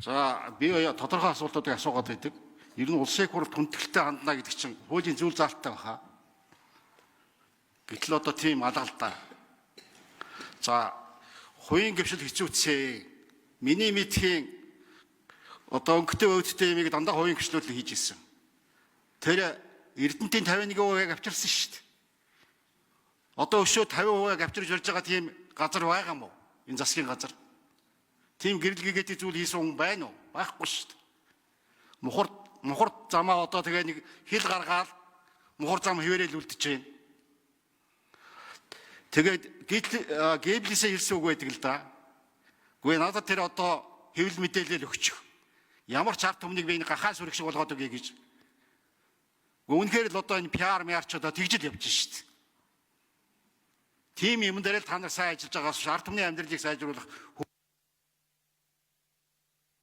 За, би тодорхой асуултуудыг асуугаад байдаг. Ер нь улсын их хуралд хүндэтгэлтэй хандна гэдэг чинь хуулийн зүйл заалттай баха. Гэтэл одоо тийм алга л да. За, хувийн гэршил хэцүүцээ. Миний мэдхийн одоо өнгөтэй өөдтэй юмыг дандаа хувийн гэршлүүл хийж исэн. Тэр Эрдэнтийн 51%-ыг авчирсан шүү дээ. Одоо өшөө 50%-ыг авчирч барьж байгаа тийм газар байгаа юм уу? Энэ засгийн газар. Тийм гэрэл гэгээтэй зүйл хийсэн хүн байна уу? Байхгүй шүү дээ. Мухар мухар замаа одоо тэгээ нэг хил гаргаал мухар зам хэвээрэл үлдэж байна. Тэгээд Геббелсээ хэлсэн үг байдаг л да. Гэхдээ надад тэр одоо хэвлэл мэдээлэл өгчих. Ямар ч ард түмнийг би энэ гахаа сүрэг шиг болгоод өгье гэж. Үнэхээр л одоо энэ PR мярч одоо тэгжил явж шít. Тийм юм дээр л та нар сайн ажиллаж байгаас ард түмний амьдралыг сайжруулах